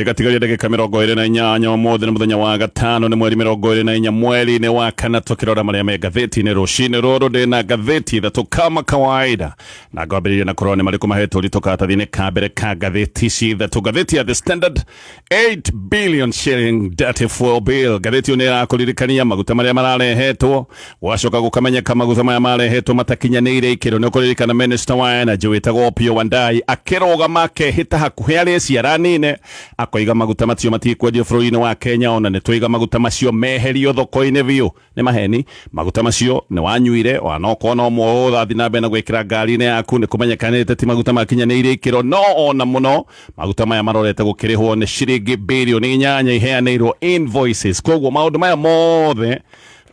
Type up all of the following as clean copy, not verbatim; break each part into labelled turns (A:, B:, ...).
A: Gatigaria ndagĩka 28. Ũmũthĩ nĩ mũthenya wa gatano, nĩ mweri 24 mweri-inĩ wa kana. Tũkĩrora marĩa me ngathĩti-inĩ rũcinĩ rũrũ, ndĩ na ngathĩti ithatũ kama kawaida, na ngwambĩrĩria na kũrora nĩ marĩkũ mahetwo ũritũ karatathi-inĩ ka mbere ka ngathĩti ici ithatũ. Ngathĩti ya The Standard, 8 billion shilling dirty fuel bill. Ngathĩti ĩyo nĩ ĩrakũririkania maguta marĩa mararehetwo, gwacoka gũkamenyeka maguta maya marehetwo matakinyanĩire ikĩro. Nĩ ũkũririkana minister wa energy wĩtagwo Opiyo Wandayi akĩrũgama akehĩta hakuhĩ arĩ ciara nine, akoiga maguta macio matikwendio bũrũri-inĩ wa Kenya, ona nĩ twaiga maguta macio meherio thoko-inĩ biũ. Nĩ maheni. Maguta macio nĩ wanyuire, wanokorwo no mo ũrathiĩ na mbere na gwĩkĩra ngari-inĩ yaku, nĩ kũmenyekanĩte ti maguta makinyanĩire ikĩro. No ona mũno maguta maya marorete gũkĩrĩhwo nĩ ciringi birioni 8 iheanĩirwo invoices. Koguo maũndũ maya mothe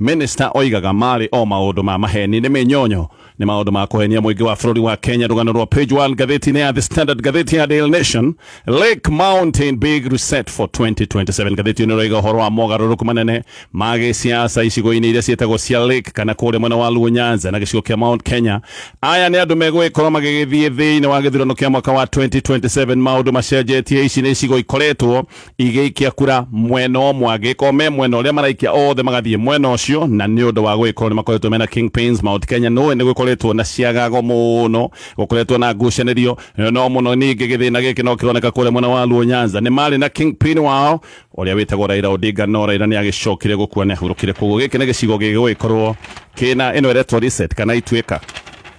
A: minister oigaga marĩ o maũndũ ma maheni, nĩ mĩnyonyo, nĩ maũndũ ma kũhenia mũingĩ wa bũrũri wa Kenya. Rũgano rwa page 1 ngathĩti-inĩ ya The Standard. Ngathĩti ya Daily Nation, Lake Mountain big reset for 2027. Ngathĩti ĩno ĩroiga ũhoro wa mogarũrũku manene ma gĩsiasa icigo-inĩ iria ciĩtagwo cia Lake kana kũrĩa mwena wa Luo Nyanza na gĩcigo kĩa Mount Kenya. Aya nĩ andũ megũgĩkorwo magĩgĩthiĩ thĩinĩ wa gĩthurano kĩa mwaka wa 2027 maũndũ macenjetie. Ici nĩ icigo ikoretwo igĩikia kura mwena ũmwe, angĩkorwo me mwena ũrĩa maraikia othe magathiĩ mwena ũcio, na nĩ ũndũ wa gũgĩkorwo nĩ makoretwo mena kingpins. Mount Kenya nũĩ nĩ gũkoretwo na ciagago mũno, gũkoretwo na ngucanĩrio no mũno. Ningĩ gĩthĩna gĩkĩ no kĩroneka kũrĩa mwena wa Luo Nyanza, nĩ marĩ na kingpin wao ũrĩa wĩtagwo Raila Odinga, no Raila nĩ agĩcokire gũkua, nĩ ahurũkire. Koguo gĩkĩ nĩ gĩcigo gĩgũgĩkorwo kĩna ĩno ĩretwo reset kana ituĩka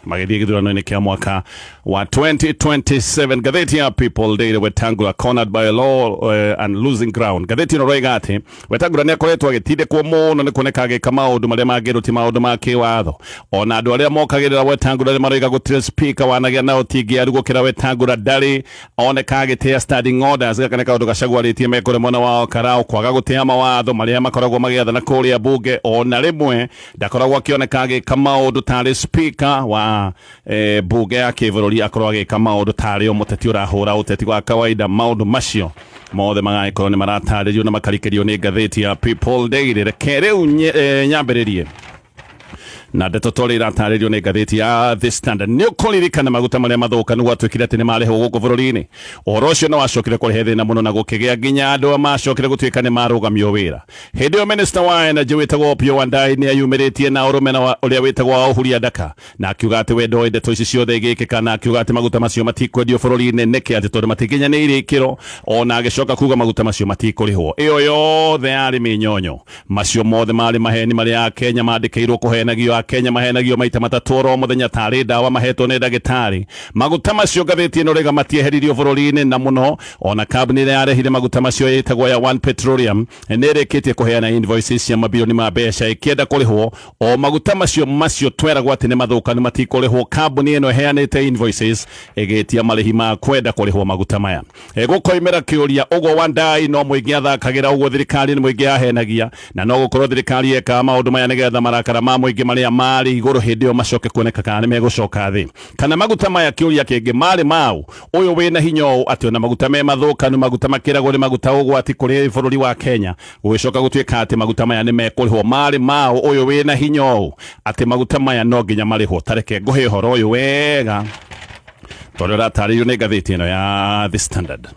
A: magĩthiĩ gĩthurano-inĩ kĩa mwaka wa 2027. Ngathĩti ya People Daily, Wetangula cornered by law and losing ground. Ngathĩti ĩno roiga atĩ Wetangula nĩ akoretwo agĩtindĩkwo mũno nĩ kuoneka agĩka maũndũ marĩa mangĩrwo ti maũndũ ma kĩwatho. Ona andũ arĩa mokagĩrĩra Wetangula nĩ maroiga gũtirĩ speaker wanagĩa na ũtingiaru gũkĩra Wetangula. Ndarĩ oneka agĩtĩa standing orders. Gaka nĩ kaũndũ gacagũarĩtie mekũrĩ mwena wao karao kwaga gũtĩa mawatho marĩa makoragwo magĩathana kũrĩa bunge. Ona rĩmwe ndakoragwo akĩoneka agĩka maũndũ tarĩ speaker wa bunge ya kĩbũrũri, akorwo agĩka maũndũ tarĩ o mũteti ũrahũra ũteti wa kawaida. Maũndũ macio mothe magagĩkorwo nĩ maratarĩrio na makarikĩrio nĩ ngathĩti ya People Daily. Reke rĩu nyambĩrĩrie na ndeto torĩa iratarĩrio nĩ ngathĩti ya The Standard. Nĩ ũkũririkana maguta marĩa mathũkanu gwatuĩkire atĩ nĩ marehwo gũkũ bũrũri-inĩ. Ũhoro ũcio nĩ wacokire kũrehe thĩna mũno na gũkĩgĩa nginya andũ macokire gũtuĩka nĩ marũgamio wĩra. Hĩndĩ ĩyo minister wa energy wĩtagwo Opiyo Wandayi nĩ ayumĩrĩtie na ũrũme na ũrĩa wĩtagwo wa Uhuria Ndaka, na akiuga atĩ we ndoĩ ndeto ici ciothe igĩkĩka, na akiuga atĩ maguta macio matikwendio bũrũri-inĩ. Nĩkĩ? Atĩ tondũ matikinyanĩirie ikĩro. Ona agĩcoka kuga maguta macio matikũrĩhwo. Ĩyo yothe yarĩ mĩnyonyo. Macio mothe marĩ maheni marĩa Akenya mandĩkĩirwo kũhenagio. Akenya mahenagio maita matatũ oro mũthenya tarĩ ndawa mahetwo nĩ ndagĩtarĩ. Maguta macio, ngathĩti ĩno rĩga, matieheririo bũrũri-inĩ, na mũno ona kambuni ĩrĩa yarehire maguta macio ĩtagwo ya One Petroleum nĩ ĩrĩkĩtie kũheana invoices cia mabirioni ma mbeca ĩkĩenda kũrĩhwo o maguta macio. Macio tweragwo atĩ nĩ mathũkanu matikũrĩhwo, kambuni ĩno ĩheanĩte invoices ĩgĩtia marĩhi ma kwenda kũrĩhwo maguta maya. Gũkoimĩra kĩũria, ũguo Wandayi no mũingĩ athakagĩra? Ũguo thirikari nĩ mũingĩ yahenagia? Na no gũkorwo thirikari yekaga maũndũ maya nĩgetha marakara ma mũingĩ marĩa marĩ igũrũ hĩndĩ ĩyo macoke kuoneka kana nĩ megũcoka thĩ. Kana maguta maya, kĩũria kĩngĩ, marĩ mau ũyũ wĩna hinya ũũ atĩ ona maguta me mathũkanu, maguta makĩragwo nĩ maguta ũgwati kũrĩ bũrũri wa Kenya, gũgĩcoka gũtuĩka atĩ maguta maya nĩ mekũrĩhwo? Marĩ mau ũyũ wĩna hinya ũũ atĩ maguta maya no nginya marĩhwo? Tareke ngũhe ũhoro ũyũ wega tondũ ũratarĩrio nĩ ngathĩti ĩno ya The Standard.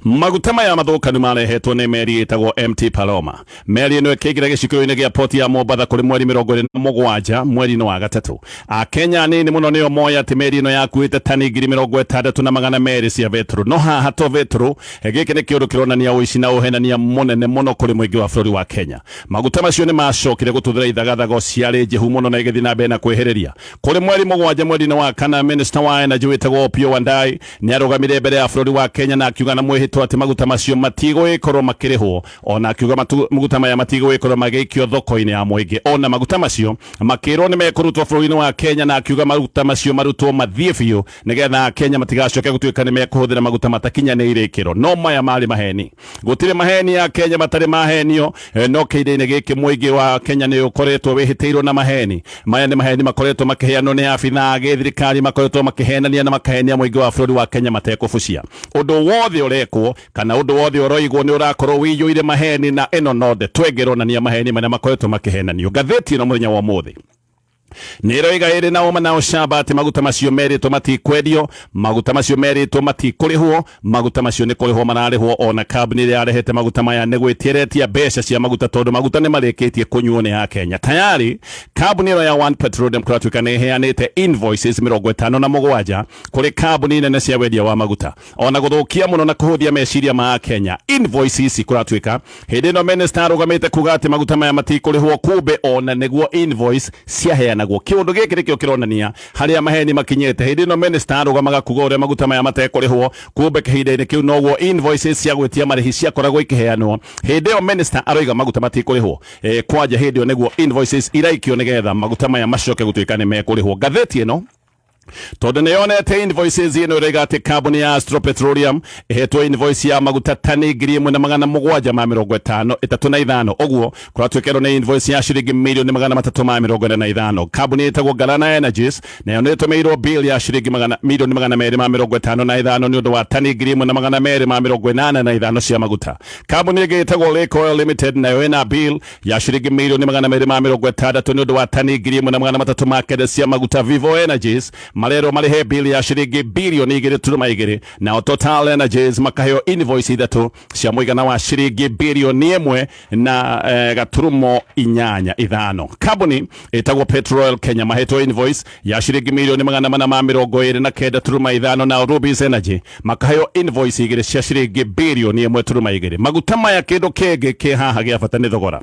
A: Maguta maya mathũkanu marehetwo nĩ meri ĩtagwo MT Paloma. Meri ĩno ĩkĩingĩra gĩcukĩro-inĩ gĩa poti ya Mombatha kũrĩ mweri 27 mweri-inĩ wa gatatũ. Akenya anini mũno nĩo moĩ atĩ meri ĩno yakuĩte tani 60,200 cia betũrũ. No haha to betũrũ. Gĩkĩ nĩ kĩũndũ kĩronania ũici na ũhenania mũnene mũno kũrĩ mũingĩ wa bũrũri wa Kenya. Maguta macio nĩ macokire gũtuthũra ithagathago ciarĩ njĩhu mũno na igĩthiĩ na mbere na kwĩhĩrĩria. Kũrĩ mweri 7 mweri-inĩ wa kana, minister wa energy wĩtagwo Opiyo Wandayi nĩ arũgamire mbere ya bũrũri wa Kenya na akiuga na mwĩhĩtwa atĩ maguta macio matigũgĩkorwo makĩrĩhwo. Ona akiuga maguta maya matigũgĩkorwo magĩikio thoko-inĩ ya mũingĩ. Ona maguta macio makĩrwo nĩ mekũrutwo bũrũri-inĩ wa Kenya, na akiuga maguta macio marutwo mathiĩ biũ nĩgetha Kenya matigacoke gũtuĩka nĩ mekũhũthĩra maguta matakinyanĩire ikĩro. No maya marĩ maheni. Gũtirĩ maheni ya Kenya matarĩ mahenio, no kĩhinda-inĩ gĩkĩ mũingĩ wa Kenya nĩ ũkoretwo wĩhĩtĩirwo na maheni maya. Nĩ maheni makoretwo makĩheanwo nĩ abithaa a gĩthirikari, makoretwo makĩhenania na makahenia mũingĩ wa bũrũri wa Kenya matekũbucia. Ũndũ wothe ũrekwo kana ũndũ wothe ũroigwo nĩ ũrakorwo wĩiyũire maheni, na ĩno no ndeto ĩngĩ ĩronania maheni marĩa makoretwo makĩhenanio. Ngathĩti ĩno mũthenya wa ũmũthĩ. Nä ĩroiga ĩrĩ na ũma na ũcamba atĩ maguta macio merĩtwo matikwendio, maguta macio merĩtwo matikũrĩhwo, maguta macio nĩ kũrĩhwo mararĩhwo. Ona kambuni ĩrĩa yarehete maguta maya nĩ gwĩtia mbeca cia maguta tondũ maguta nĩ marĩkĩtie kũnyuo nĩ Akenya. Tayari kambuni ĩno ya One Petroleum kũratuĩka nĩ ĩheanĩte invoices 57 kũrĩ kambuni nene cia wendia wa maguta, ona gũthũkia mũno na kũhũthia meciria ma Akenya. Invoices ici kũratuĩka hĩndĩ ĩno minister arũgamĩte kuga atĩ maguta maya matikũrĩhwo, kumbe ona nĩguo invoice ciaheanagwo. Kĩũndũ gĩkĩ nĩkĩo kĩronania harĩa maheni makinyĩte. Hĩndĩ ĩno minister arũgamaga kuga ũrĩa maguta maya matekũrĩhwo, kumbe kahinda-inĩ kĩu noguo invoices cia gwĩtia marĩhi ciakoragwo ikĩheanwo. Hĩndĩ ĩyo minister aroiga maguta matikũrĩhwo, kwanja hĩndĩ ĩyo nĩguo invoices iraikio nĩgetha maguta maya macoke gũtuĩka nĩ mekũrĩhwo. Ngathĩti ĩno tondũ nĩ yonete invoices ĩno ĩroiga atĩ kambuni ya Astro Petroleum ĩhetwo invoice ya maguta tani 1735, ũguo kũratuĩka ĩno nĩ invoice ya ciringi mirioni 345. Kambuni ĩtagwo Galana Energies nayo nĩ ĩtũmĩirwo bill ya ciringi 255,000,000 nĩ ũndũ wa tani 1285 cia maguta. Kambuni ĩngĩ ĩtagwo Lake Oil Limited nayo ĩna bill ya ciringi 260,000,000 nĩ ũndũ wa tani 1309 cia maguta. Vivo Energies marerwo marĩhe bill ya ciringi 2.2 birioni, nao Total Energies makaheo invoice ithatũ cia mũigana wa ciringi 1.85 na gaturumo 85. Kambuni ĩtagwo Petroil Kenya mahetwo invoice ya ciringi 429.5 million, nao Rubis Energy makaheo invoice igĩrĩ cia ciringi 1.2 birioni. Maguta maya, kĩndũ kĩngĩ kĩ haha gĩa bata nĩ thogora.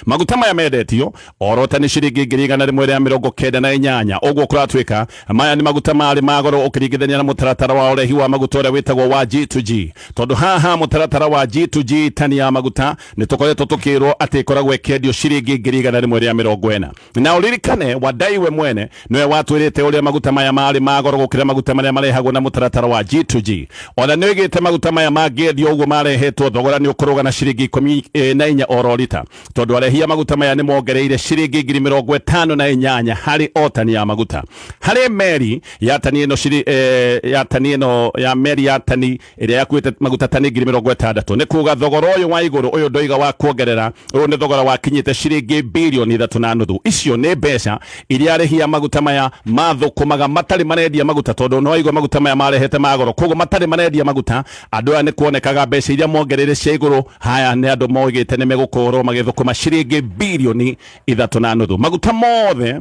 A: Maguta maya mendetio orota nĩ ciringi 198,000. Ũguo kũratuĩka maya nĩ maguta marĩ ma goro ũkĩringithania na mũtaratara wa ũrehi wa maguta ũrĩa wĩtagwo wa G2G, tondũ haha mũtaratara wa G2G tani ya maguta nĩ tũkoretwo tũkĩrwo atĩ ĩkoragwo ĩkĩendio ciringi 140,000. Na ũririkane Wadai we mwene nĩwe watwĩrĩte ũrĩa maguta maya marĩ ma goro gũkĩra maguta marĩa marehagwo na mũtaratara wa G2G. Ona nĩ oigĩte maguta maya mangĩendio ũguo marehetwo, thogora nĩ ũkũrũga na ciringi 14 oro rita, tondũ arehia maguta maya nĩ mongereire ciringi 58,000 harĩ o tani ya maguta. Harĩ meri ya tani ĩno ya tani ĩno ya meri ya tani ĩrĩa yakuĩte maguta tani 60,000, nĩ kuga thogora ũyũ wa igũrũ ũyũ ndoiga wa kuongerera, ũyũ nĩ thogora wakinyĩte ciringi 3.5 birioni. Icio nĩ mbeca iria arĩhi a maguta maya mathũkũmaga matarĩ marendia maguta, tondũ no waigua maguta maya marehete magoro, koguo matarĩ marendia maguta andũ aya nĩ kuonekaga mbeca iria mongereire cia igũrũ. Haya nĩ andũ moigĩte nĩ megũkorwo magĩthũkũma ciringi 3.5 birioni. Maguta mothe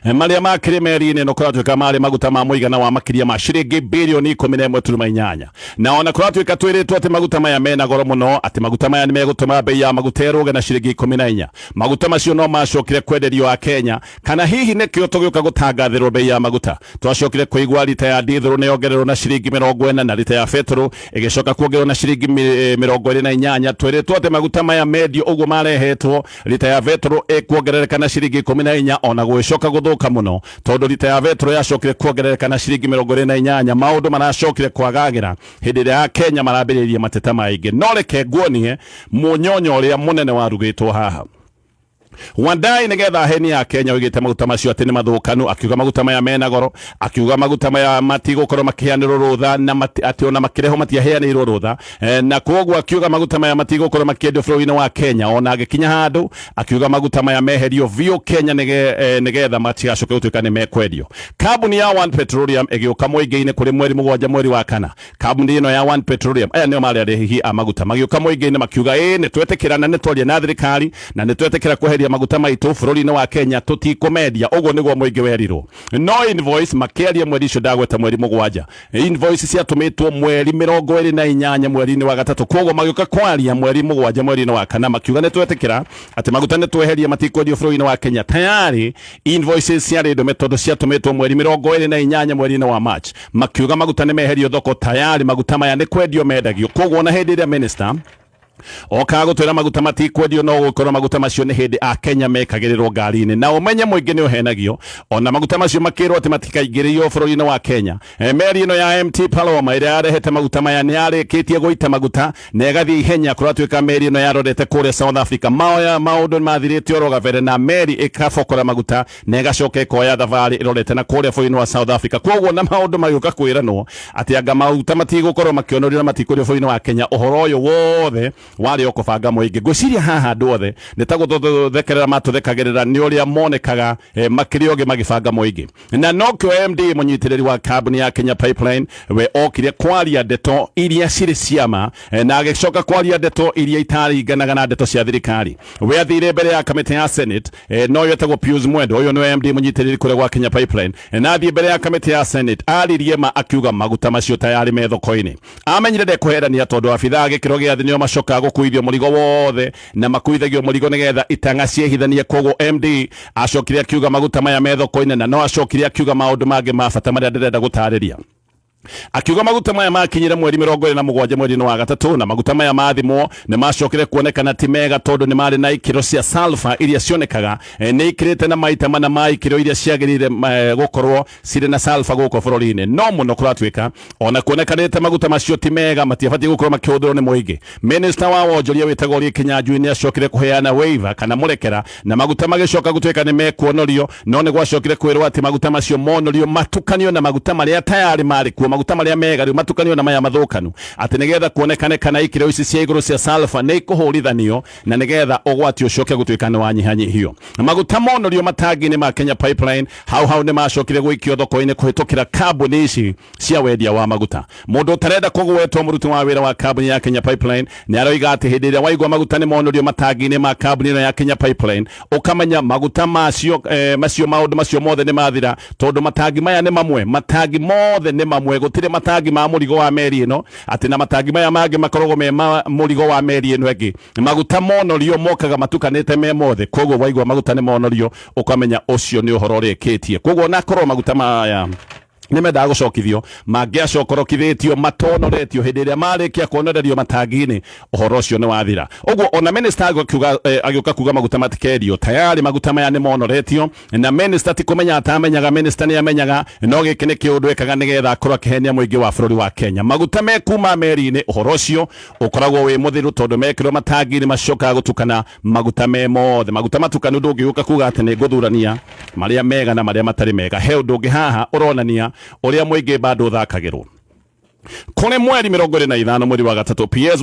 A: marĩa makĩrĩ meri-inĩ ĩno kũratuĩka marĩ maguta ma mũigana wa makĩria ma ciringi 11.8 birioni. Na ona kũratuĩka twĩrĩtwo atĩ maguta maya mena goro mũno, atĩ maguta maya nĩ megũtũma bei ya maguta ĩrũge na ciringi 14, maguta macio no macokire kwenderio a Kenya. Kana hihi nĩkĩo tũgĩũka gũtangathĩrwo bei ya maguta? Twacokire kũigua rita ya dithũrũ nĩ yongererwo na ciringi 40 na rita ya betũrũ ĩgĩcoka kuongererwo na ciringi 28. Twĩrĩtwo atĩ maguta maya mendio ũguo marehetwo, rita ya betũrũ ĩkuongerereka na ciringi 14. Ona gũgĩcoka gũthũka mũno, tondũ rita ya betũrũ yacokire kuongerereka na ciringi 28, maũndũ maracokire kwagagĩra hĩndĩ ĩrĩa Kenya marambĩrĩirie mateta maingĩ. No reke nguonie mũnyonyo ũrĩa mũnene warugĩtwo haha. Wandai nigetha aheni ya Kenya oigĩte maguta macio atĩ nĩ mathũkanu, akiuga maguta maya mena goro, akiuga maguta maya matigũkorwo makĩheanĩrwo rũtha na atĩ ona makĩrehwo matiaheanĩirwo rũtha, na koguo akiuga maguta maya matigũkorwo makĩendio bũrũri-inĩ wa Kenya. Ona agĩkinya handũ akiuga maguta maya meherio biũ Kenya nĩgetha matigacoke gũtuĩka nĩ mekwendio. Kambuni ya One Petroleum ĩgĩũka mũingĩ-inĩ kũrĩ mweri 7 mweri wa kana. Kambuni ĩno ya One Petroleum, aya nĩo marĩ arĩhi a maguta, magĩũka mũingĩ-inĩ makiuga ĩĩ nĩ twetĩkĩra na nĩ twaria na thirikari na nĩ twetĩkĩra kweheria maguta maitũ bũrũri-inĩ wa Kenya, tũtikũmendia. Ũguo nĩguo mũingĩ werirwo. No invoice makĩaria mweri ũcio ndagweta, mweri 7, invoice ciatũmĩtwo mweri 28 mweri-inĩ wa gatatũ. Koguo magĩũka kwaria mweri 7 mweri-inĩ wa kana makiuga nĩ twetĩkĩra atĩ maguta nĩ tweheria, matikwendio bũrũri-inĩ wa Kenya. Tayari invoices ciarĩ ndũme tondũ ciatũmĩtwo mweri 28 mweri-inĩ wa March, makiuga maguta nĩ meherio thoko. Tayari maguta maya nĩ kwendio mendagio. Koguo ona hĩndĩ ĩrĩa minister okaga gũtwĩra maguta matikwendio, no gũkorwo maguta macio nĩ hĩndĩ a Kenya mekagĩrĩrwo ngari-inĩ. Na ũmenye mũingĩ nĩ ũhenagio. Ona maguta macio makĩrwo atĩ matikaingĩrĩrio bũrũri-inĩ wa Kenya, meri ĩno ya MT Paloma ĩrĩa yarehete maguta maya nĩ yarĩkĩtie gũita maguta na ĩgathiĩ ihenya. Kũratuĩka meri ĩno yarorete kũrĩa South Africa. Maoya maũndũ nĩ mathirĩte oro gabere na meri ĩkabokora maguta na ĩgacoka ĩkoya thabarĩ ĩrorete na kũrĩa bũrũri-inĩ wa South Africa. Koguo na maũndũ magĩũka kwĩranwo atĩ anga maguta matigũkorwo makĩonorio na matikũrio bũrũri-inĩ wa Kenya, ũhoro ũyũ wothe Warĩ o kũbanga mũingĩ. Ngwĩciria haha andũ othe nĩ ta gũtũthekerera matũthekagĩrĩra nĩ ũrĩa monekaga makĩrĩ ogĩ magĩbanga mũingĩ. Na nokĩo MD mũnyitĩrĩri wa kambuni ya Kenya Pipeline we okire kwaria ndeto iria cirĩ ciama na agĩcoka kwaria ndeto iria itaringanaga na ndeto cia thirikari. We athire mbere ya kamĩtĩ ya Senate, no yetagwo Pius Mwendo, ũyũ nĩwe MD mũnyitĩrĩri kũrĩa gwa Kenya Pipeline, na athiĩ mbere ya kamĩtĩ ya Senate aririe ma akiuga maguta macio tayarĩ me thoko-inĩ. Amenyire ndekũherania tondũ abithaa a gĩkĩro gĩa thĩ nĩo macokaga gũkuithio mũrigo wothe na makuithagio mũrigo nĩgetha itang'a ciĩhithanie. Koguo MD acokire akiuga maguta maya me thoko-inĩ, na no acokire akiuga maũndũ mangĩ ma bata marĩa ndĩrenda gũtarĩria. Akiuga maguta maya makinyire mweri 27 mweri-inĩ wa gatatũ, na maguta maya mathimwo nĩ macokire kuonekana ti mega tondũ nĩ marĩ na ikĩro cia sulfur iria cionekaga nĩ ikĩrĩte na maita mana ma ikĩro iria ciagĩrĩire gũkorwo cirĩ na sulfur gũkũ bũrũri-inĩ. No mũno kũratuĩka ona kuonekanĩte maguta macio ti mega, matiabatiĩ gũkorwo makĩhũthĩrwo nĩ mũingĩ. Minista wa wonjoria wĩtagwo Lee Kinyanjui nĩ acokire kũheana waiver kana mũrekera, na maguta magĩcoka gũtuĩka nĩ mekuonorio, no nĩ gwacokire kwĩrwo atĩ maguta macio monorio matukanio na maguta marĩa tayarĩ marĩ kuo, maguta marĩa mega rĩu matukanio na maya mathũkanu, atĩ nĩgetha kuonekane kana ikĩro ici cia igũrũ cia sulfur nĩ ikũhũrithanio na nĩgetha ũgwati ũcoke gũtuĩka nĩ wanyihanyihio. Maguta monorio matangi-inĩ ma Kenya Pipeline hau hau nĩ macokire gũikio thoko-inĩ kũhĩtũkĩra kambuni ici cia wendia wa maguta. Mũndũ ũtarenda kũgwetwo mũruti wa wĩra wa kambuni ya Kenya Pipeline nĩ aroiga atĩ hĩndĩ ĩrĩa waigua maguta nĩ monorio matangi-inĩ ma kambuni ĩno ya Kenya Pipeline, ũkamenya maguta macio, macio maũndũ macio mothe nĩ mathira, tondũ matangi maya nĩ mamwe, matangi mothe nĩ mamwe, gũtirĩ matangi ma mũrigo wa meri ĩno atĩ na matangi maya mangĩ makoragwo me ma mũrigo wa meri ĩno ĩngĩ. Maguta monorio mokaga matukanĩte me mothe, koguo waigua maguta nĩ monorio ũkamenya ũcio nĩ ũhoro ũrĩkĩtie. Koguo onakorwo maguta maya nĩ mendaga gũcokithio, mangĩacokorokithĩtio matonoretio hĩndĩ ĩrĩa marĩkia kuonorerio matangi-inĩ, ũhoro ũcio nĩ wathira. Ũguo ona minister agĩũka kuga maguta matikendio, tayari maguta maya nĩ monoretio, na minister ti kũmenya atamenyaga, minister nĩ amenyaga, no gĩkĩ nĩ kĩũndũ ekaga nĩgetha akorwo akĩhenia mũingĩ wa bũrũri wa Kenya. Maguta me kuma meri-inĩ, ũhoro ũcio ũkoragwo wĩ mũthiru tondũ mekĩrwo matangi-inĩ macokaga gũtukana maguta me mothe. Maguta matukanu ndũngĩũka kuga atĩ nĩ ngũthurania marĩa mega na marĩa matarĩ mega. He ũndũ ũngĩ haha ũronania ũrĩa mũingĩ bado ũthakagĩrwo. Kũrĩ mweri 25 mweri wa gatatũ, PS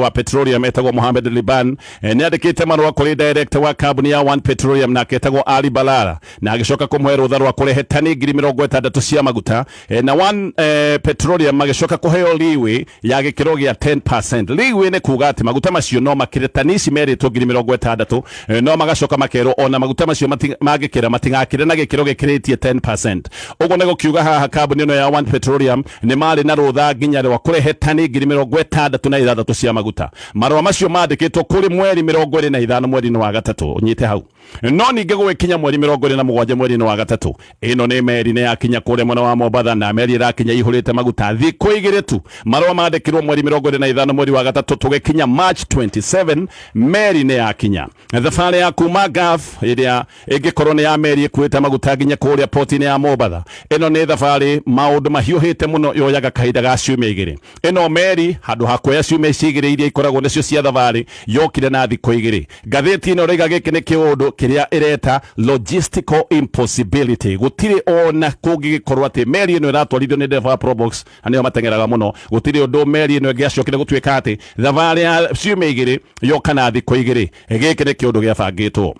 A: wa Petroleum etagwo Mohamed Liban nĩ andĩkĩte marũa kũrĩ director wa kambuni ya One Petroleum nake etagwo Ali Balala, na agĩcoka kũmũhe rũtha rwa kũrehe tani 60,000 cia maguta, na One Petroleum magĩcoka kũheo leeway ya gĩkĩro gĩa 10%. Leeway nĩ kuga atĩ maguta macio no makĩre tani ici merĩtwo 60,000, no magacoka makerwo ona maguta macio mangĩkĩra matigakĩre na gĩkĩro gĩkĩrĩtie 10%. Ũguo nĩ gũkiuga haha kambuni ĩno ya One Petroleum nĩ marĩ na rũtha nginya rwa kũrehe tani 66,000 cia maguta. Marũa macio mandĩkĩtwo kũrĩ mweri 25 mweri-inĩ wa gatatũ, ũnyite hau. No ningĩ gũgĩkinya mweri 27 mweri-inĩ wa gatatũ, ĩno nĩ meri nĩ yakinya kũrĩa mwena wa Mombatha, na meri ĩrakinya ĩihũrĩte maguta thikũ igĩrĩ tu. Marũa mandĩkirwo mweri 25 mweri wa gatatũ, tũgĩkinya March 27 meri nĩ yakinya. Thabarĩ ya kuma Gulf ĩrĩa ĩngĩkorwo nĩ ya meri ĩkuĩte maguta nginya kũrĩa poti-inĩ ya Mombatha, ĩno nĩ thabarĩ maũndũ mahiũhĩte mũno, yoyaga kahinda ga ciumia igĩrĩ. Ĩno meri handũ ha kuoya ciumia ici igĩrĩ iria ikoragwo nĩcio cia thabarĩ, yokire na thikũ igĩrĩ. Ngathĩti ĩno ĩroiga gĩkĩ nĩ kĩũndũ kĩrĩa ĩreta logistical impossibility. Gũtirĩ ona kũngĩgĩkorwo atĩ meri ĩno ĩratwarithio nĩ ndereba wa Probox, na nĩo mateng'eraga mũno, gũtirĩ ũndũ meri ĩno ĩngĩacokire gũtuĩka atĩ thabarĩ ya ciumia igĩrĩ yoka na thikũ igĩrĩ. Gĩkĩ nĩ kĩũndũ gĩabangĩtwo.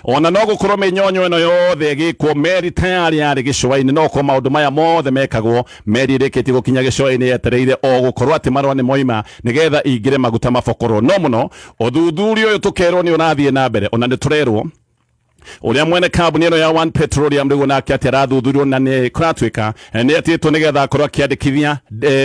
A: Ona no gũkorwo mĩnyonyo ĩno yothe ĩgĩkwo meri tayari yarĩ gĩcũa-inĩ, no gũkorwo maũndũ maya mothe mekagwo meri ĩrĩkĩtie gũkinya gĩcũa-inĩ yetereire o gũkorwo atĩ marũa nĩ moima nĩgetha ingĩre maguta mabokorwo. No mũno ũthuthuria ũyũ tũkerwo nĩ ũrathiĩ na mbere, ona nĩ tũrerwo ũrĩa mwene kambuni ĩno ya One Petroleum rĩu nake atĩ arathuthurio na nĩ kũratuĩka nĩ etĩtwo nĩgetha akorwo akĩandĩkithia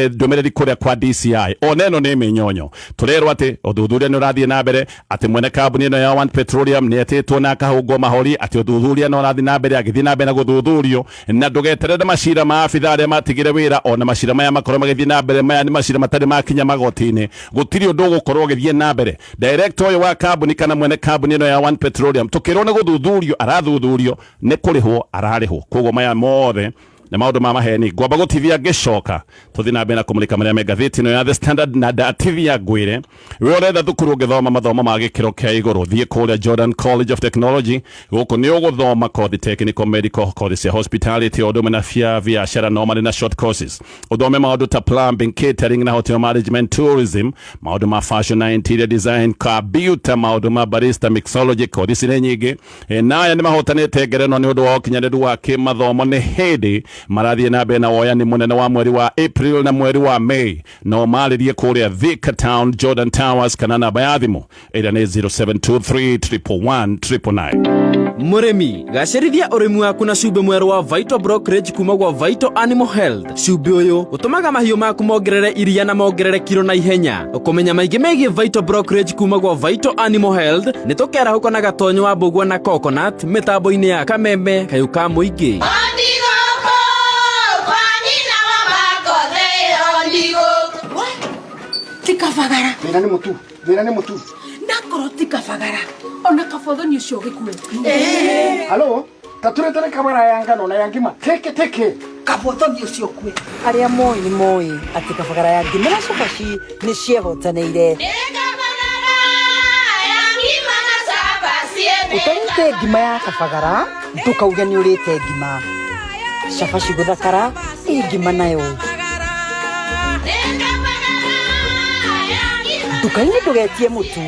A: ndũmĩrĩri kũrĩa kwa DCI. Ona ĩno nĩ mĩnyonyo, tũrerwo atĩ ũthuthuria nĩ ũrathiĩ na mbere, atĩ mwene kambuni ĩno ya One Petroleum nĩ etĩtwo na akahũngwo mahori, atĩ ũthuthuria no ũrathiĩ na mbere agĩthiĩ na mbere na gũthuthurio, na ndũgeterere macira ma abithaa arĩa matigire wĩra, ona macira maya makorwo magĩthiĩ na mbere. Maya nĩ macira matarĩ makinya magoti-inĩ, gũtirĩ ũndũ ũgũkorwo ũgĩthiĩ na mbere. Director ũyũ wa kambuni kana mwene kambuni ĩno ya One Petroleum tũkĩrwo nĩ gũthuthurio arathuthurio, nĩ kũrĩhwo ararĩhwo. Koguo maya mothe Nĩ maũndũ ma maheni. Ngwamba gũtithia ngĩcoka tũthiĩ na mbere na kũmũrĩka marĩa me ngathĩti ĩno ya The Standard, na ndatithia ngwĩre we ũretha thukuru ũngĩthoma mathomo ma gĩkĩro kĩa igũrũ, thiĩ kũrĩa Jordan College of Technology. Gũkũ nĩ ũgũthoma kothi technical, medical, kothi cia hospitality, o ũndũ ũmwe na cia biacara, no marĩ na short courses. Ũthome maũndũ ta plumbing, catering na hotel management, tourism, maũndũ ma fashion na interior design, computer, maũndũ ma barista, mixology. Kothi ici nĩ nyingĩ. Na aya nĩ mahotanĩte ngerenwa nĩ ũndũ wa ũkinyanĩru wa kĩmathomo. Nĩ hĩndĩ marathiĩ na mbere na woyani mũnene wa mweri wa April na mweri wa May. No marĩrie kũrĩa Thika Town, Jordan Towers, kana namba ya thimũ ĩrĩa nĩ 0723 111 999.
B: Mũrĩmi, gacĩrithia ũrĩmi waku na cumbĩ mwerũ wa Vital Brokerage kuma gwa Vital Animal Health. Cumbĩ ũyũ ũtũmaga mahiũ maku mongerere iria na mongerere kiro na ihenya. Ũkũmenya maingĩ megiĩ Vital Brokerage kuma gwa Vital Animal Health nĩ tũkerahũka na gatonyo wa mbũgua na coconut mĩtambo-inĩ ya Kameme kayũ ka mũingĩ.
C: Ondigoko, kwa nyina wa Makothe, ondigoko.
D: Ti kabagara.
E: Thĩna nĩ mũtu, thĩna nĩ mũtu.
D: Nakorwo ti kabagara, ona kabothoni ũcio ũgĩkue.
E: Halo, taturetere kabara ya ngano na ya ngima teke teke.
D: Kabothoni ũcio ũkue.
F: Arĩa moĩ nĩ moĩ atĩ kabagara ya ngima na cabaci nĩ ciehotanĩire.
C: Nĩ kabagara ya ngima na cabaci.
F: Ũtarĩte ngima ya kabagara ndũkauge nĩ ũrĩte ngima. Cabaci gũthakara ĩ ngima nayo.
C: Nĩ kabagara ya ngima.
F: Nduka-inĩ ndũgetie mũtu.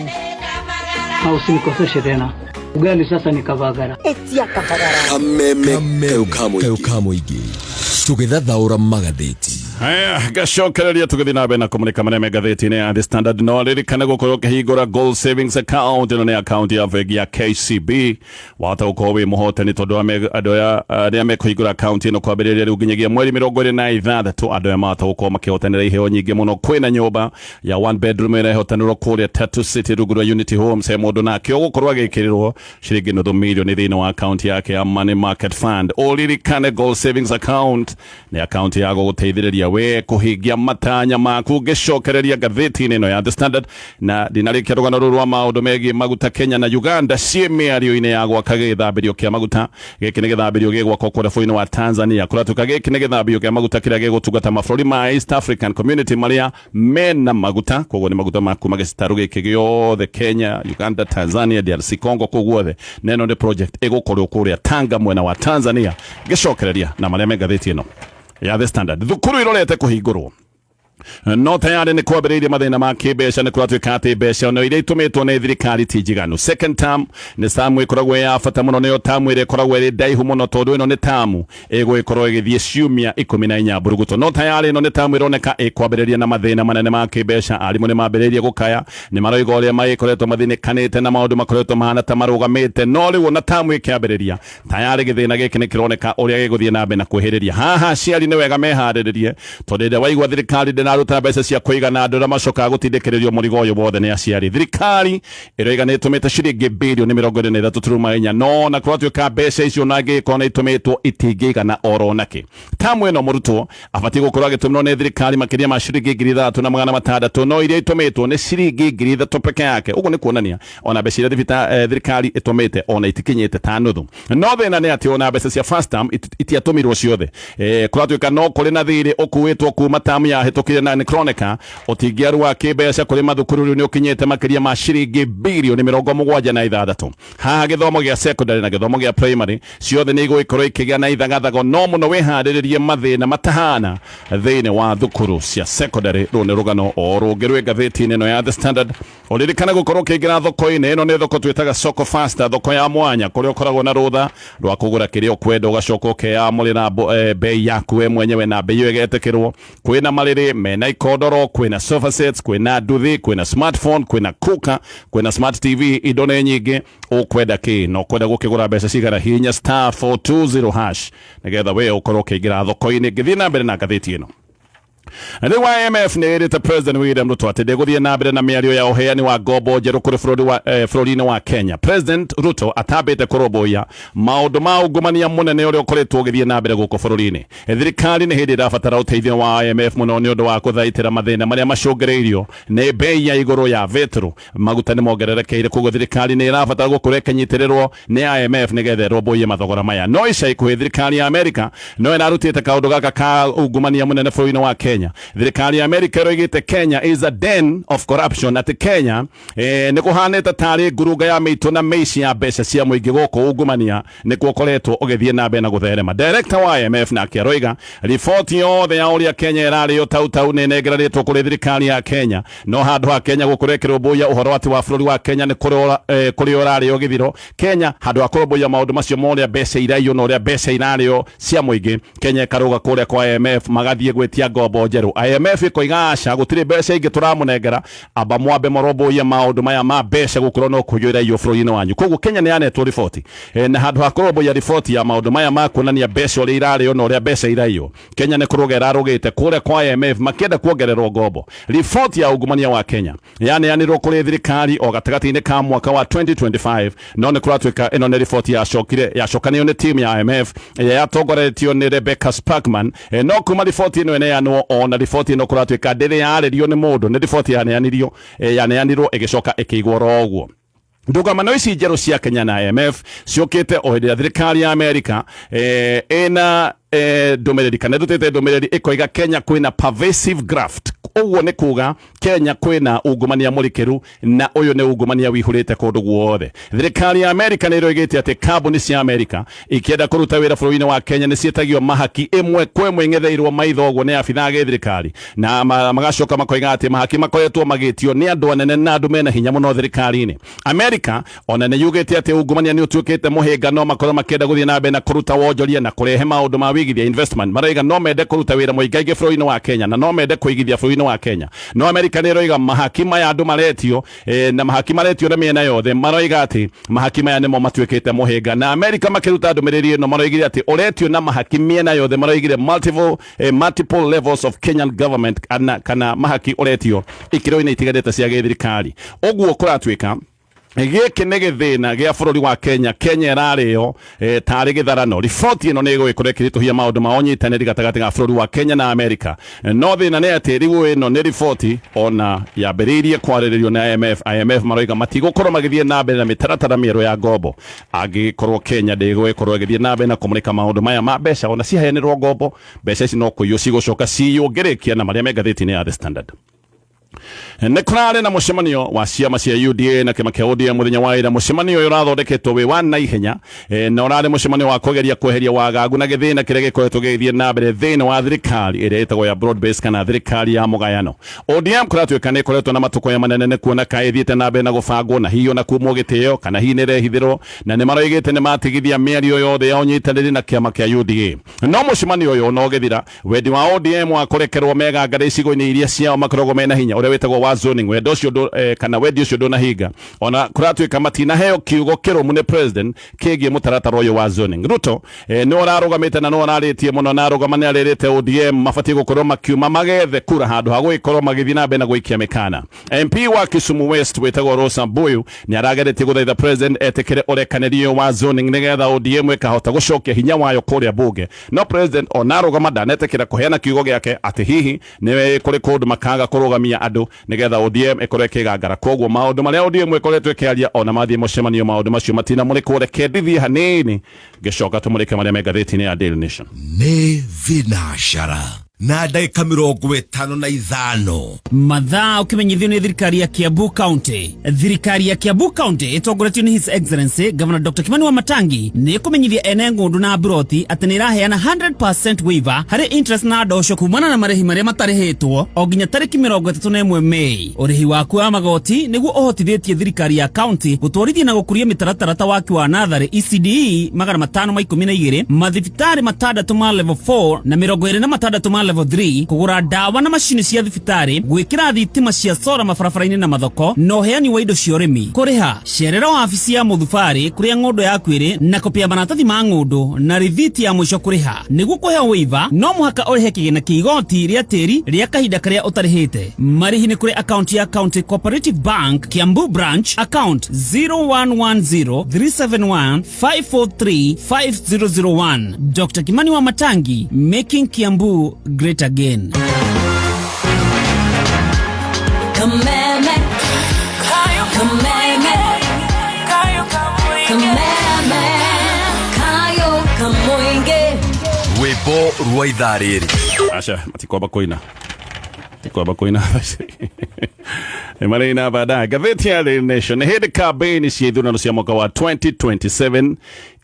G: Na usinikoseshe tena. Ugali sasa ni kavagara.
F: Ĩtia kabagara.
H: Kameme kayũ ka mũingĩ tũgĩthathaũra magathĩti.
A: Haya, gacokereria tũgĩthiĩ na mbere na kũmũrĩka marĩa me ngathĩti-inĩ ya The Standard. No ririkane gũkorwo ũkĩhingũra Gold Savings Account. Ĩno nĩ account ya bengi ya KCB. Wahota gũkorwo wĩ mũhotani tondũ andũ aya arĩa mekũhingũra account ĩno kwambĩrĩria rĩu nginyagia mweri 26, andũ aya mahota gũkorwo makĩhotanĩra iheo nyingĩ mũno. Kwĩna nyũmba ya one bedroom ĩrĩa ĩhotanĩrwo kũrĩa Tatu City rungu rwa Unity Homes. He mũndũ nake ũgũkorwo agĩkĩrĩrwo ciringi nuthu milioni thĩinĩ wa account yake ya Money Market Fund. Ũririkane Gold Savings Account nĩ account ya gũgũteithĩrĩria we kũhingia matanya maku. Ngĩcokereria ngathĩti-inĩ ĩno ya The Standard, na ndinarĩkia rũgano rũrũ rwa maũndũ megiĩ maguta, Kenya na Uganda ciĩ mĩario-inĩ ya gwaka gĩthambĩrio kĩa maguta. Gĩkĩ nĩ gĩthambĩrio gĩgwakwo kũrĩa bũrũri-inĩ wa Tanzania. Kũratuĩka gĩkĩ nĩ gĩthambĩrio kĩa maguta kĩrĩa gĩgũtungata mabũrũri ma East African Community marĩa mena maguta. Koguo nĩ maguta ma kuma gĩcitarũ gĩkĩ gĩothe, Kenya, Uganda, Tanzania, DRC Congo, kũu guothe. Na ĩno nĩ project ĩgũkorwo kũrĩa Tanga mwena wa Tanzania. Ngĩcokereria na marĩa me ngathĩti ĩno ya The Standard, thukuru irorete kũhingũrwo no tayarĩ nĩ kwambĩrĩirie mathĩna ma kĩmbeca. Nĩ kũratuĩka atĩ mbeca ona iria itũmĩtwo nĩ thirikari ti njiganu. Second term nĩ tamu ĩkoragwo ya bata mũno, nĩyo tamu ĩrĩa ĩkoragwo ĩrĩ ndaihu mũno, tondũ ĩno nĩ tamu ĩgũgĩkorwo ĩgĩthiĩ ciumia 14 mburuguto. No tayarĩ ĩno nĩ tamu ĩroneka ĩkwambĩrĩria na mathĩna manene ma kĩmbeca. Arimũ nĩ mambĩrĩirie gũkaya, nĩ maroiga ũrĩa magĩkoretwo mathĩnĩkanĩte na maũndũ makoretwo mahana ta marũgamĩte. No rĩu ona tamu ĩkĩambĩrĩria, tayarĩ gĩthĩna gĩkĩ nĩ kĩroneka ũrĩa gĩgũthiĩ na mbere na kwĩhĩrĩria. Haha aciari nĩ wega meharĩrĩrie, tondũ rĩrĩa waigua thirikari ndĩraruta mbeca cia kũigana, andũ arĩa macokaga gũtindĩkĩrĩrio mũrigo ũyũ wothe nĩ aciari. Thirikari ĩroiga nĩ ĩtũmĩte ciringi birioni 23.4, no na kũratuĩka mbeca icio na angĩgĩkorwo nĩ itũmĩtwo itingĩigana oro nakĩ. Tamu ĩno mũrutwo abatiĩ gũkorwo agĩtũmĩrwo nĩ thirikari makĩria ma ciringi 3600, no iria itũmĩtwo nĩ ciringi 3000 peke yake. Ũguo nĩ kuonania ona mbeca iria thirikari ĩtũmĩte ona itikinyĩte ta nuthu. No thĩna nĩ atĩ ona mbeca cia first term itiatũmirwo ciothe. Kũratuĩka no kũrĩ na thirĩ ũkuĩtwo kuma tamu yahĩtũkire, na nĩ kũroneka ũtingiaru wa kĩmbeca kũrĩ mathukuru rĩu nĩ ũkinyĩte makĩria ma ciringi birioni 76. Haha gĩthomo gĩa secondary na gĩthomo gĩa primary ciothe nĩ igũgĩkorwo ikĩgĩa na ithagathago, no mũno wĩharĩrĩrie mathĩna matahana thĩinĩ wa thukuru cia secondary. Rũũ nĩ rũgano o rũngĩ rwĩ ngathĩti-inĩ ĩno ya The Standard. Ũririkane gũkorwo ũkĩingĩra thoko-inĩ ĩno. Nĩ thoko twĩtaga Soko Faster, thoko ya mwanya kũrĩa ũkoragwo na rũtha rwa kũgũra kĩrĩa ũkwenda, ũgacoka ũkeyamũrĩra bei yaku we mwenyewe, na bei ĩyo ĩgetĩkĩrwo. Kwĩna marĩrĩ mena ikondoro, kwĩna sofa sets, kwĩna nduthi, kwĩna smartphone, kwĩna cooker, kwĩna smart TV. Indo nĩ nyingĩ. Ũkwenda kĩ na ũkwenda gũkĩgũra mbeca cigana? Hihinya *420# nĩgetha we ũkorwo ũkĩingĩra thoko-inĩ. Ngĩthiĩ na mbere na ngathĩti ĩno. Rĩu IMF nĩ ĩrĩte President William Ruto atĩ ndĩgũthiĩ na mbere na mĩario ya ũheani wa ngombo njerũ kũrĩ bũrũri-inĩ wa Kenya. President Ruto atambĩte kũrũmbũiya maũndũ ma ungumania mũnene ũrĩa ũkoretwo ũgĩthiĩ na mbere gũkũ bũrũri-inĩ. Thirikari nĩ hĩndĩ ĩrabatara ũteithio wa IMF mũno nĩ ũndũ wa kũthaitĩra mathĩna marĩa macũngĩrĩirio nĩ bei ya igũrũ ya betũrũ. Maguta nĩ mongererekeire, koguo thirikari nĩ ĩrabatara gũkorwo ĩkĩnyitĩrĩrwo nĩ IMF nĩgetha ĩrũmbũiye mathogora maya. No ica ikuhĩ thirikari ya Amerika no ĩrarutĩte kaũndũ gaka ka ungumania mũnene bũrũri-inĩ wa Kenya. Thirikari ya Amerika ĩroigĩte Kenya is a den of corruption, atĩ Kenya nĩ kũhanĩte tarĩ ngurunga ya mĩitũ na mĩici ya mbeca cia mũingĩ. Gũkũ ungumania nĩkuo ũkoretwo ũgĩthiĩ na mbere na gũtherema. Director wa IMF nake aroiga riboti yothe ya ũrĩa Kenya ĩrarĩo tau tau nĩ ĩnengeranĩtwo kũrĩ thirikari ya Kenya, no handũ ha Kenya gũkorwo ĩkĩrũmbũiya ũhoro atĩ wa bũrũri wa Kenya nĩ kũrĩ ũrarĩo gĩthiro, Kenya handũ ha kũrũmbũiya maũndũ macio ma ũrĩa mbeca iraiywo na ũrĩa mbeca irarĩo cia mũingĩ, Kenya ĩkarũga kũrĩa kwa IMF magathiĩ gwĩtia ngombo njerũ. IMF ĩkoiga aca, gũtirĩ mbeca ingĩ tũramũnengera, amba mwambe mũrũmbũiye maũndũ maya ma mbeca gũkorwo no kũiywo iraiywo bũrũri-inĩ wanyu. Koguo Kenya nĩ yanetwo riboti na handũ ha kũrũmbũiya riboti ya maũndũ maya ma kuonania mbeca ũrĩa irarĩo na ũrĩa mbeca iraiywo, Kenya nĩ kũrũga ĩrarũgĩte kũrĩa kwa IMF makĩenda kuongererwo ngombo. Riboti ya ungumania wa Kenya yaneanirwo kũrĩ thirikari o gatagatĩ-inĩ ka mwaka wa 2025, no nĩ kũratuĩka ĩno nĩ riboti yacokire yacokanio nĩ timu ya IMF ĩrĩa yatongoretio nĩ Rebecca Sparkman. No kuma riboti ĩno ĩneanwo, ona riboti ĩno kũratuĩka ndĩrĩ yarĩrio nĩ mũndũ, nĩ riboti yaneanirio yaneanirwo ĩgĩcoka ĩkĩigwo oro ũguo. Ndũgamano ici njerũ cia Kenya na IMF ciũkĩte o hĩndĩ ĩrĩa thirikari ya Amerika ĩna ndũmĩrĩri kana ĩrutĩte ndũmĩrĩri ĩkoiga Kenya kwĩna pervasive graft. Ũguo nĩ kuga Kenya kwĩna ungumania mũrikĩru, na ũyũ nĩ ungumania wihũrĩte kũndũ guothe. Thirikari ya Amerika nĩ ĩroigĩte atĩ kambuni cia Amerika ikĩenda kũruta wĩra bũrũri-inĩ wa Kenya nĩ ciĩtagio mahaki ĩmwe kwa ĩmwe ing'etheirwo maitho ũguo nĩ abithaa a gĩthirikari, na magacoka makoiga atĩ mahaki makoretwo magĩtio nĩ andũ anene na andũ mena hinya mũno thirikari-inĩ. Amerika ona nĩ yugĩte atĩ ungumania nĩ ũtuĩkĩte mũhĩnga, no makorwo makĩenda gũthiĩ na mbere na kũruta wonjoria na kũrehe maũndũ ma wĩigithia, investment. Maroiga no mende kũruta wĩra mũingaingĩ bũrũri-inĩ wa Kenya na no mende kũigithia bũrũri-inĩ wa Kenya, no Amerika nĩ ĩroiga mahaki maya andũ maretio na mahaki maretio na mĩena yothe, maroiga atĩ mahaki maya nĩmo matuĩkĩte mũhĩnga. Na Amerika makĩruta ndũmĩrĩri ĩno maroigire atĩ ũretio na mahaki mĩena yothe, maroigire multiple levels of Kenyan government, kana mahaki ũretio ikĩro-inĩ itiganĩte cia gĩthirikari. Ũguo kũratuĩka gĩkĩ nĩ gĩthĩna gĩa bũrũri wa Kenya. Kenya ĩrarĩo tarĩ gĩtharano. Riboti ĩno nĩ ĩgũgĩkorwo ĩkĩritũhia maũndũ ma ũnyitanĩri gatagatĩ ga bũrũri wa Kenya na Amerika, no thĩna nĩ atĩ rĩu ĩno nĩ riboti ona yambĩrĩirie kwarĩrĩrio na IMF. IMF maroiga matigũkorwo magĩthiĩ na mbere na mĩtaratara mĩerũ ya ngombo angĩkorwo Kenya ndĩgũgĩkorwo ĩgĩthiĩ na mbere na kũmũrĩka maũndũ maya ma mbeca. Ona ciheanĩrwo ngombo, mbeca ici no kũiywo cigũcoka ciywo. Ngĩrĩkia na marĩa me ngathĩti-inĩ ya The Standard, nĩ kũrarĩ na mũcemanio wa ciama cia UDA na kĩama kĩa ODM mũthenya wa ira. Mũcemanio ũyũ ũrathondeketwo wĩ wa naihenya na ũrarĩ mũcemanio wa kũgeria kweheria wagagu na gĩthĩna kĩrĩa gĩkoretwo gĩgĩthiĩ na mbere thĩinĩ wa thirikari ĩrĩa ĩtagwo ya broad base kana thirikari ya mũgayano. ODM kũratuĩka nĩ ĩkoretwo na matukũya manene nĩ kuona kaĩ ĩthiĩte na mbere na gũbangwo na hihi ona kumwo gĩtĩo kana hihi nĩ ĩrehithĩrwo, na nĩ maroigĩte nĩ matigithia mĩario yothe ya ũnyitanĩri na kĩama kĩa UDA. No mũcemanio ũyũ ona ũgĩthira, wendi wa ODM wa kũrekerwo megangara icigo-inĩ iria ciao makoragwo mena hinya, ũrĩa wĩtagwo wa zoning, wendo ũcio kana wendi ũcio ndũnahinga. Ona kũratuĩka matinaheo kiugo kĩrũmu nĩ president kĩgiĩ mũtaratara ũyũ wa zoning. Ruto nĩ ũrarũgamĩte na nĩ ũrarĩtie mũno, na arũgama nĩ arĩrĩte ODM mabatiĩ gũkorwo makiuma magethe kura handũ ha gũgĩkorwo magĩthiĩ na mbere na gũikia mĩkana. MP wa Kisumu West wĩtagwo Rosa Mbuyu nĩ arageretie gũthaitha president etĩkĩre ũrekanĩrio wa zoning nĩgetha ODM ĩkahota gũcokia hinya wayo kũrĩa bunge, no president ona arũgama ndanetĩkĩra kũheana kiugo gĩake atĩ hihi nĩ kũrĩ kũndũ makaga kũrũgamia andũ nĩgetha ODM ĩkorwo ĩkĩgangara. Koguo maũndũ marĩa ODM ĩkoretwo ĩkĩaria ona mathiĩ mũcemanio, maũndũ macio matinamũrĩkwo. Reke ndithie hanini, ngĩcoka tũmũrĩke marĩa me ngathĩti-inĩ ya Daily Nation.
H: Nĩ thinacara na ndagĩka 55.
B: Mathaa ũkĩmenyithio nĩ thirikari ya Kiambu County. Thirikari ya Kiambu County ĩtongoretio nĩ His Excellency Governor Dr. Kimani Wamatangi nĩ ĩkũmenyithia ene ng'ũndũ na mburoti atĩ nĩ ĩraheana 100% waiver harĩ interest na ndosho kumana na marĩhi marĩa matarĩhĩtwo o nginya tarĩki 31 Mei. Ũrĩhi waku wa magoti nĩguo ũhotithĩtie thirikari ya county gũtwarithia na gũkũria mĩtaratara ta waki wa natharĩ ECDE 512, mathibitarĩ 6 ma level 4 na 26 level 3, kũgũra ndawa na macini cia thibitarĩ, gwĩkĩra thitima cia sora mabarabara-inĩ na mathoko, na ũheani wa indo cia ũrĩmi. Kũrĩha, cerera wabici ya mũthubarĩ kũrĩa ng'ũndũ yaku ĩrĩ na kopi ya maratathi ma ng'ũndũ na rithiti ya mũico kũrĩha. Nĩguo kũheo waiver, no mũhaka ũrĩhe kĩgĩna kĩa igoti rĩa tĩri rĩa kahinda karĩa ũtarĩhĩte. Marĩhi nĩ kũrĩ akaunti ya County Cooperative Bank, Kiambu Branch, account 0110 371 543 5001. Dr. Kimani Wamatangi, making Kiambu great again.
C: Kameme, kameme, kameme, kayo kamoinge.
H: Rwĩmbo rwa ithaa rĩrĩ.
A: Aca, matikwamba kuina, matikwamba kuina, maraina baadaye. Ngathĩti ya Daily Nation, nĩ hĩndĩ campaign cia ithurano cia mwaka wa 2027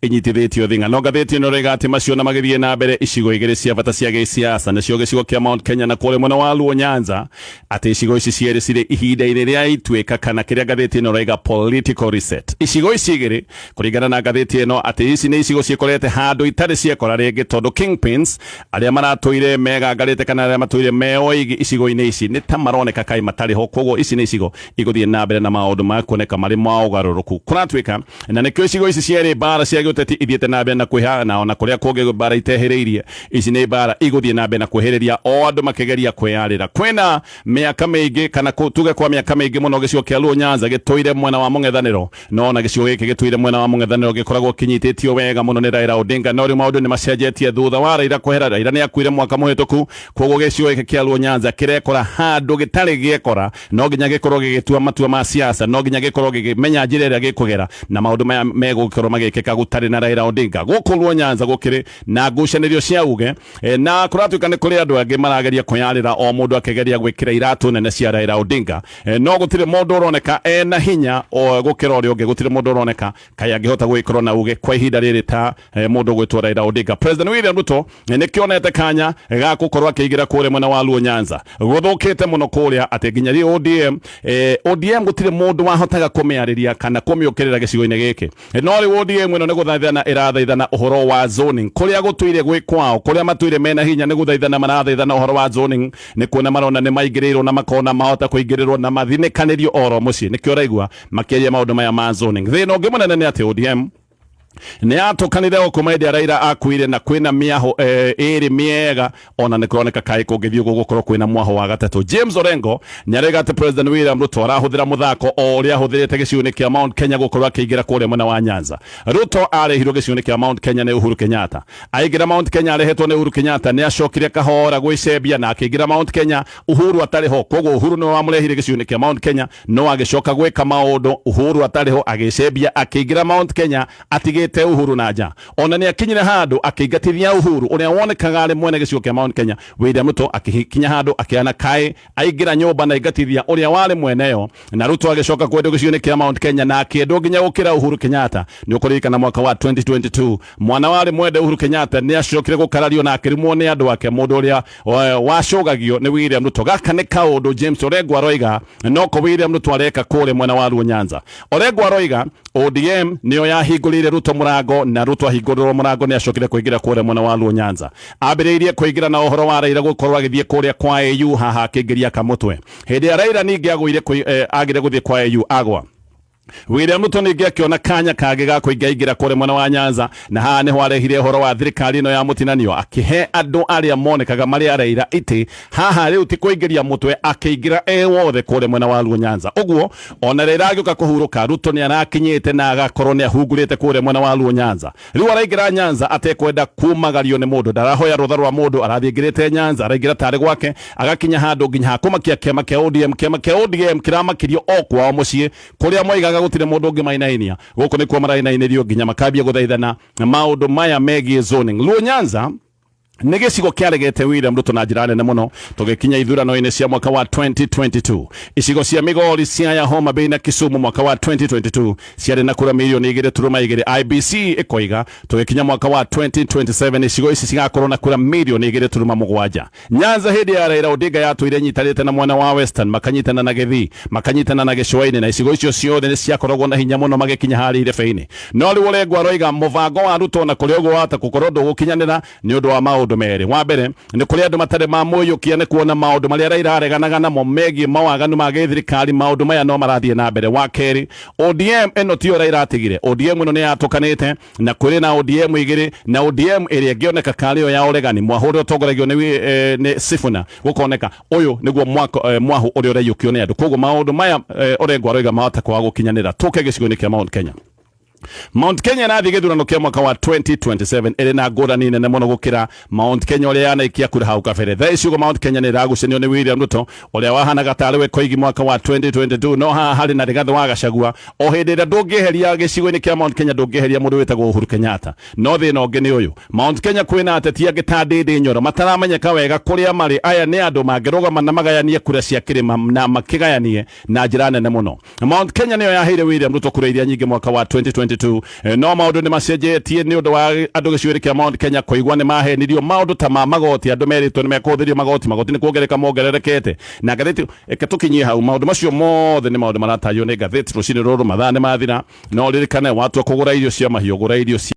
A: inyitithĩtio thing'a, no ngathĩti ĩno rĩga atĩ macio na magĩthiĩ na mbere icigo igĩrĩ cia bata cia gĩsiasa, nĩcio gĩcigo kĩa Mount Kenya na kũrĩa mwena wa Luo Nyanza, atĩ icigo ici cierĩ cirĩ ihinda-inĩ rĩa ituĩka kana kĩrĩa ngathĩti ĩno raiga political reset. Icigo ici igĩrĩ, kũringana na ngathĩti ĩno, atĩ ici nĩ icigo ciĩkorete handũ itarĩ ciekora rĩngĩ, tondũ kingpins arĩa maratũire megangarĩte kana arĩa matũire meoigi icigo-inĩ ici nĩ ta maroneka kaĩ matarĩ ho. Koguo ici nĩ icigo igũthiĩ na mbere na maũndũ ma kuoneka marĩ ma ũgarũrũku kũratuĩka, na nĩkĩo icigo ici cierĩ mbara cia gĩũteti ithiĩte na mbere na kwĩha, na ona kũrĩa kũngĩ mbara itehĩrĩirie, ici nĩ mbara igũthiĩ na mbere na kwĩhĩrĩria o andũ makĩgeria kwĩyarĩra. Kwĩna mĩaka mĩingĩ, kana tuge kwa mĩaka mĩingĩ mũno, gĩcigo kĩa Luo Nyanza gĩtũire mwena wa mũng'ethanĩro, no ona gĩcigo gĩkĩ gĩtũire mwena wa mũng'ethanĩro gĩkoragwo kĩnyitĩtio wega mũno nĩ Raila Odinga, no rĩu maũndũ nĩ macenjetie thutha wa Raila kwehera. Raila nĩ akuire mwaka mũhĩtũku, koguo gĩcigo gĩkĩ kĩa Luo Nyanza kĩrekora handũ gĩtarĩ gĩekora. No nginya gĩkorwo gĩgĩtua matua ma siasa, no nginya gĩkorwo gĩkĩmenya njĩra ĩrĩa gĩkũgera na maũndũ maya megũkorwo magĩkĩka gũtarĩ na Raila Odinga. Gũkũ Luo Nyanza gũkĩrĩ na ngucanĩrio cia uge, na kũratuĩka nĩ kũrĩ andũ angĩ marageria kwĩyarĩra, o mũndũ akĩgeria gwĩkĩra iratũ nene cia Raila Odinga, no gũtirĩ mũndũ ũroneka ena hinya o gũkĩra ũrĩa ũngĩ. Gũtirĩ mũndũ ũroneka kaĩ angĩhota gwĩkorwo na uge kwa ihinda rĩrĩ ta mũndũ gwĩtwo Raila Odinga. President William Ruto nĩkĩonete kanya ga gũkorwo akĩingĩra kũrĩa mwena wa Luo Nyanza. Gũthũkĩte mũno kũrĩa atĩ nginya rĩ ODM, ODM gũtirĩ mũndũ wahotaga kũmĩarĩria kana kũmĩũkĩrĩra gĩcigo-inĩ gĩkĩ. No rĩu ODM ĩno nĩ gũthaithana ĩrathaithana ũhoro wa zoning, kũrĩa gũtũire gwĩ kwao, kũrĩa matũire mena hinya, nĩ gũthaithana marathaithana ũhoro wa zoning, nĩ kuona marona nĩ maingĩrĩirwo na makona mahota kũingĩrĩrwo na mathinĩkanĩrio oro mũciĩ. Nĩkĩo ũraigua makĩaria maũndũ maya ma zoning. Thĩna ũngĩ mũnene nĩ atĩ ODM nĩ yatũkanire o kuma hĩndĩ ya Raila akuire, na kwĩna mĩaho ĩrĩ mĩega, ona nĩ kũroneka kaĩ kũngĩthiĩ ũguo gũkorwo kwĩna mwaho wa gatatũ. James Orengo nĩ arauga atĩ President William Ruto arahũthĩra mũthako o ũrĩa ahũthĩrĩte gĩcigo-inĩ kĩa Mount Kenya gũkorwo akĩingĩra kũrĩa mwena wa Nyanza. Ruto arehirwo gĩcigo-inĩ kĩa Mount Kenya nĩ Uhuru Kenyatta. Aingĩra Mount Kenya arehetwo nĩ Uhuru Kenyatta, nĩ acokire kahora gwĩcembia na akĩingĩra Mount Kenya Uhuru atarĩ ho. Koguo Uhuru nĩwe wamũrehire gĩcigo-inĩ kĩa Mount Kenya, no agĩcoka gwĩka maũndũ Uhuru atarĩ ho, agĩcembia akĩingĩra Mount Kenya atigĩte Uhuru na nja. Ona nĩ akinyire handũ akĩingatithia Uhuru ũrĩa wonekaga arĩ mwene gĩcigo kĩa Mount Kenya. William Ruto akĩkinya handũ akĩana kaĩ aingĩra nyũmba na aingatithia ũrĩa warĩ mweneyo, na Ruto agĩcoka kwendwo gĩcigo-inĩ kĩa Mount Kenya na akĩendwo nginya gũkĩra Uhuru Kenyatta. Nĩ ũkũririkana mwaka wa 2022 mwana warĩ mwende Uhuru Kenyatta nĩ acokire gũkarario na akĩrumwo nĩ andũ ake, mũndũ ũrĩa wacũgagio nĩ William Ruto. Gaka nĩ kaũndũ James Orengo aroiga noko William Ruto areka kũrĩa mwena wa Luo Nyanza. Orengo aroiga ODM nĩyo yahingũrĩire Ruto mũrango, na Ruto ahingũrĩrwo mũrango nĩ acokire kũingĩra kũrĩa mwena wa Luo Nyanza. Ambĩrĩirie kũingĩra na ũhoro wa Raila gũkorwo agĩthiĩ kũrĩa kwa AU, haha akĩingĩria kamũtwe. Hĩndĩ ya Raila ningĩ agũire agire gũthiĩ kwa AU agwa, William Ruto ningĩ akĩona kanya kangĩ ga kũingaingĩra kũrĩa mwena wa Nyanza, na haha nĩho arehire ũhoro wa thirikari ĩno ya mũtinanio, akĩhe andũ arĩa monekaga marĩ a Raila itĩ. Haha rĩu ti kũingĩria mũtwe, akĩingĩra e wothe kũrĩa mwena wa Luo Nyanza. Ũguo ona Raila agĩũka kũhurũka, Ruto nĩ arakinyĩte na agakorwo nĩ ahungurĩte kũrĩa mwena wa Luo Nyanza. Rĩu araingĩra Nyanza atekwenda kumagario nĩ mũndũ, ndarahoya rũtha rwa mũndũ, arathiĩ aingĩrĩte Nyanza, araingĩra tarĩ gwake, agakinya handũ nginya hakũmakia kĩama kĩa ODM. Kĩama kĩa ODM kĩramakirio o kwao mũciĩ, kũrĩa moigaga gũtirĩ mũndũ ũngĩ mainainia. Gũkũ nĩkuo marainainĩrio nginya makambia gũthaithana maũndũ maya megiĩ zoning. Luo Nyanza nĩ gĩcigo kĩaregete William Ruto na njĩra nene mũno. Tũgĩkinya ithurano-inĩ cia mwaka wa 2022, icigo cia Migori, Siaya, Homa Bay na Kisumu mwaka wa 2022 ciarĩ na kura mirioni 2.2. IBC ĩkoiga tũgĩkinya mwaka wa 2027 icigo ici cigakorwo na kura mirioni 2.7. Nyanza hĩndĩ ya Raila Odinga yatũire nyitanĩte na mwena wa Western, makanyitana na Gĩthii, makanyitana na Gĩcũa-inĩ, na icigo icio ciothe nĩ ciakoragwo na hinya mũno magĩkinya harĩa irebe-inĩ. No rĩu Orengo aroiga mũbango wa Ruto na kũrĩa ũguo wahota gũkorwo ndũgũkinyanĩra nĩ ũndũ wa maũndũ Maũndũ merĩ. Wa mbere nĩ kũrĩ andũ matarĩ mamũiyũkia nĩ kuona maũndũ marĩa Raila areganaga namo megiĩ mawaganu ma gĩthirikari, maũndũ maya no marathiĩ na mbere. Wa kerĩ, ODM ĩno tiyo Raila atigire. ODM ĩno nĩ yatũkanĩte na kũrĩ na ODM igĩrĩ, na ODM ĩrĩa ĩngĩoneka karĩ yo ya ũregani, mwahũ ũrĩa ũtongoragio nĩ Sifuna, gũkoneka ũyũ nĩguo mwahũ ũrĩa ũraiyũkio nĩ andũ. Koguo maũndũ maya Orengo aroiga mahota kwaga gũkinyanĩra. Tũke gĩcigo-inĩ kĩa Mount Kenya. Mount Kenya ĩrathiĩ gĩthurano kĩa mwaka wa 2027 ĩrĩ na ngũrani nene mũno gũkĩra Mount Kenya ũrĩa yanaikia kura hau kabere. Thaa ici ũguo Mount Kenya nĩ ĩragucanio nĩ William Ruto ũrĩa wahanaga tarĩ we Koigi mwaka wa 2022, no haha harĩ na Rigathĩ wa Gachagua. O hĩndĩ ĩrĩa ndũngĩeheria gĩcigo-inĩ kĩa Mount Kenya, ndũngĩeheria mũndũ wĩtagwo Uhuru Kenyatta. No thĩna ũngĩ nĩ ũyũ, Mount Kenya kwĩna ateti angĩ ta Ndindi Nyoro mataramenyeka wega kũrĩa marĩ. Aya nĩ andũ mangĩrũgama na magayanie kura cia kĩrĩma na makĩgayanie na njĩra nene mũno. Mount Kenya nĩyo yaheire William Ruto kura iria nyingĩ mwaka wa 2022, no maũndũ nĩ macenjetie nĩ ũndũ wa andũ gĩcigo-inĩ kĩa Mount Kenya kũigua nĩ mahenirio maũndũ ta ma magoti. Andũ merĩtwo nĩ mekũhũthĩrio magoti, magoti nĩ kuongerereka mongererekete na ngathĩti. Reke tũkinyie hau. Maũndũ macio mothe nĩ maũndũ maratajwo nĩ ngathĩti rũcinĩ rũrũ. Mathaa nĩ mathira, no ririkane watua kũgũra irio cia mahiũ, gũra irio cia